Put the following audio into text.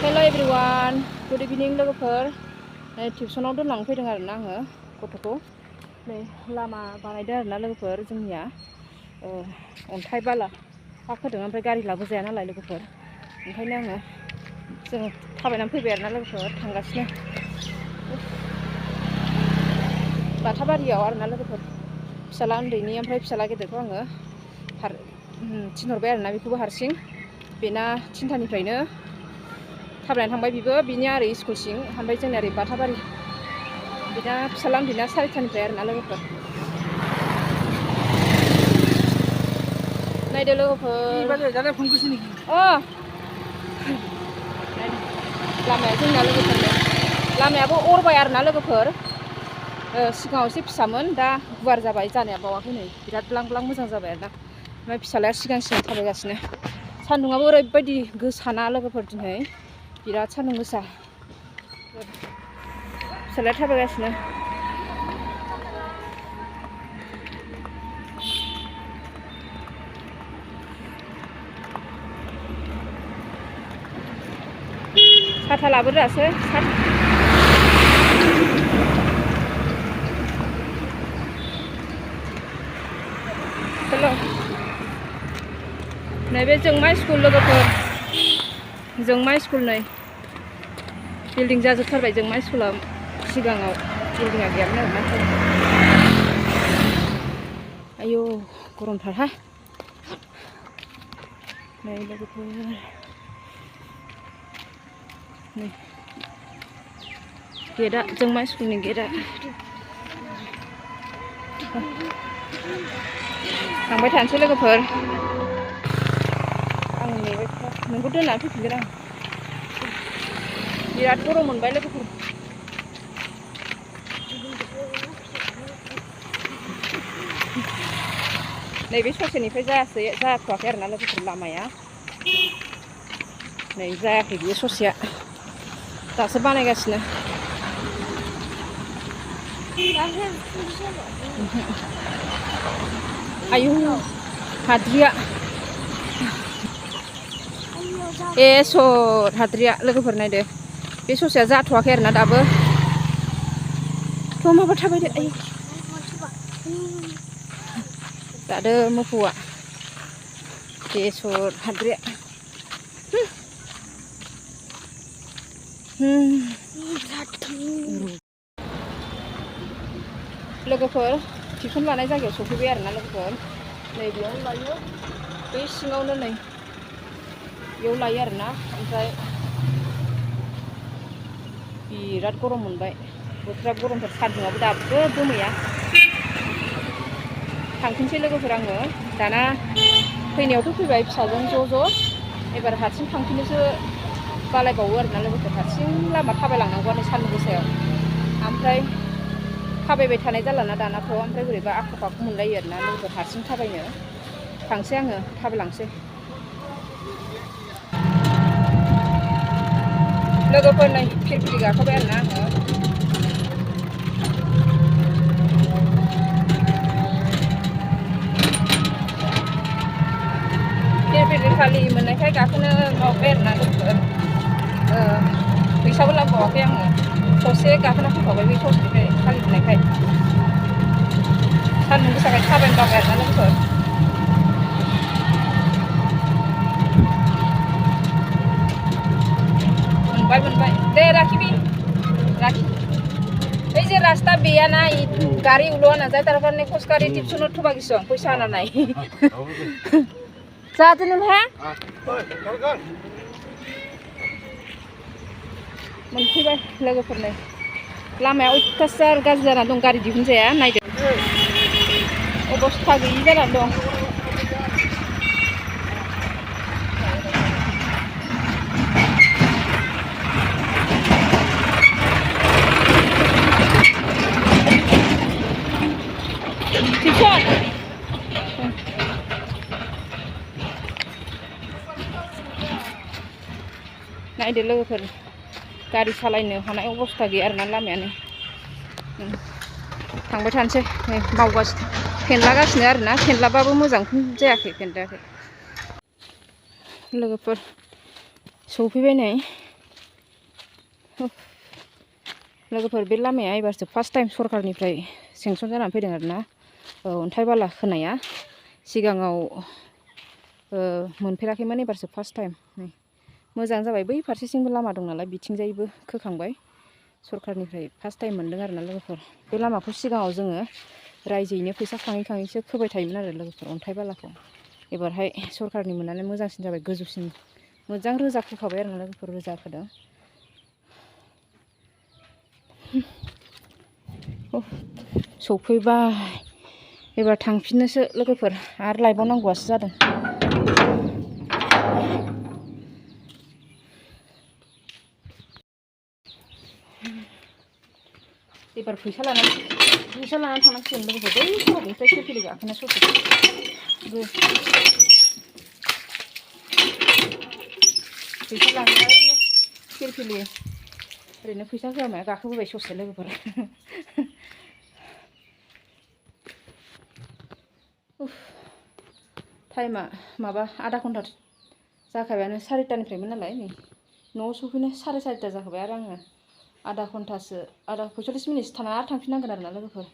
Hello everyone, good evening लोगोफोर. टिउसनाव दोनलांफैदों आरोना आङो गथ'खौ. नै लामा बानायदों आरोना लोगोफोर जोंनिया. अन्थाइ बाला हा खोदों ओमफ्राय गारि लाबोजाया नालाय लोगोफोर. ओंखायनो आङो जों थाबायनानै फैबाय आरोना लोगोफोर थांगासिनो. बाथाबारियाव आरोना लोगोफोर. फिसाला उन्दैनि ओमफ्राय फिसाला गेदेरखौ आङो थिनहरबाय आरोना बेखौबो हारसिं. बेना 3थानिफ्रायनो थाबायनानै थांबाय बिबो बिनिया ओरै स्कुलसिं ओमफ्राय जोंनिया ओरै बाथाबारि. बिना फिसाला उन्दैना 4थानिफ्राय आरोना लोगोफोर. नायदो लोगोफोर. लामाया जोंना लोगोफोर. लामायाबो अरबाय आरोना लोगोफोर. सिगाङाव एसे फिसामोन दा गुवार जाबाय जानाया बावाखै नै बिराद ब्लां ब्लां मोजां जाबाय आरोना. ओमफ्राय फिसालाया सिगां थाबायगासिनो. सान्दुंआबो ओरैबायदि गोसाना लोगोफोर दिनै बिराद सान्दुं गोसा. फिसालाया थाबायगासिनो. साथा लाबोदो दासो. हेल' नैबे जोंमा स्कुल लोगोफोर. जोंमा स्कुल नै बिल्डिं जाजोबथारबाय जोंमा स्कुला. सिगाङाव बिल्डिङा गैयामोन आरोना. आयौ गरमथारहाय. नै लोगोफोर नै गेटआ जोंमा स्कुलनि गेटआ. थांबाय थानोसै लोगोफोर. आं नेबाय था. नोंखौ दोननानै फैफिनगोन आं. बिराद गरम मोनबाय लोगोफोर. नैबे ससेनिफ्राय जाथ'वाखै आरोना लोगोफोर लामाया. नै जायाखै बियो ससेया दासो बानायगासिनो. आयु हाद्रिया सर हाद्रिया लोगोफोर नायदो. बे ससेया जाथ'वाखै आरोना दाबो. थ' माबा थाबायदो. आयु दादो मोफौआ सर हाद्रिया. लोगोफोर टिउसन लानाय जायगायाव सफैबाय आरोना लोगोफोर. नै बेयावनो लायो. बै सिङावनो नै बेयाव लायो आरोना. ओमफ्राय बिराद गरम मोनबाय. बोथोरा गरमथार. सान्दुंआबो दाबो दोमैया. थांफिनसै लोगोफोर आङो दाना. फैनायावथ' फैबाय फिसाजों ज'. एबार हारसिं थांफिननोसो बालायबावो आरोना लोगोफोर. हारसिं लामा थाबायलांनांगौ आरो सान्दुं गोसायाव. ओमफ्राय थाबायबाय थानाय जालाना दानाथ'. ओमफ्राय बोरैबा आख' फाख' मोनलायो आरोना लोगोफोर हारसिं थाबायनो. थांसै आङो थाबायलांसै. लोगोफोर नै फिरफिलि गाखोबाय आरोना आङो. फिरफिलि खालि मोननायखाय गाखोनो माबाबाय आरोना लोगोफोर. फैसाबो लाबोबावाखै आङो. ससे गाखोना फैखाबाय बे ससेनिफ्राय खालि मोननायखाय. सान्दुं गोसाखाय थाबायनो बाबाय आरोना लोगोफोर. मोनबाय दे राखी राखी. जे रास्ता बेया ना गाड़ी उलो आना जाए तार कारणे खোजकाढ़ी टिप्सनत थोबा गिसं पैसा आना नाय. जाहाथे नोंहा मोनफैबाय लोगोफोर. नै लामाया अयथासार गाज्रि जानानै दं. गारि दिहुनजाया. नायदो अबस्था गैयि जानानै दं. नायदो लोगोफोर गारि सालायनो हानाय अबस्था गैया आरोना लामायानो. थांबाय थानोसै. नै मावगासिनो फेनलागासिनो आरोना. फेनलाबाबो मोजां जायाखै फेनलायाखै लोगोफोर. सफैबाय नै लोगोफोर बे लामाया एबारसो फार्स्ट टाइम सरकारनिफ्राय सेंसन जानानै फैदों आरोना अन्थाइ बाला खोनाया सिगाङाव मोनफेराखैमोन एबारसो फार्स्ट टाइम नै मोजां जाबाय बै फारसेथिंबो लामा दं नालाय बिथिंजायबो खोखांबाय सरकारनिफ्राय फार्स्ट टाइम मोनदों आरोना लोगोफोर बे लामाखौ सिगाङाव जोङो रायजोयैनो फैसा खाङै खाङैसो खोबाय थायोमोन आरो लोगोफोर अन्थाइ बालाखौ एबारहाय सरकारनि मोननानै मोजांसिन जाबाय गोजौसिन मोजां रोजा खोखाबाय आरोना लोगोफोर रोजा खोदों सफैबाय एबार थांफिननोसो लोगोफोर आरो लायबावनांगौआसो जादों एबार फैसा लानानै थांनांसिगोन लोगोफोर बै सरकनिफ्राय फिरफिलि गाखोना ससे फैसा लानाया फिरफिलि ओरैनो फैसा होआमाया गाखोबोबाय ससे लोगोफोर टाइमा माबा आधा घन्टा जाखाबायानो 4टानिफ्रायमोन नालाय नै न'आव सफैनो 4:30 जाखाबाय आरो आङो आधा 45 मिनिटसो थाना आरो थांफिननांगोन आरोना लोगोफोर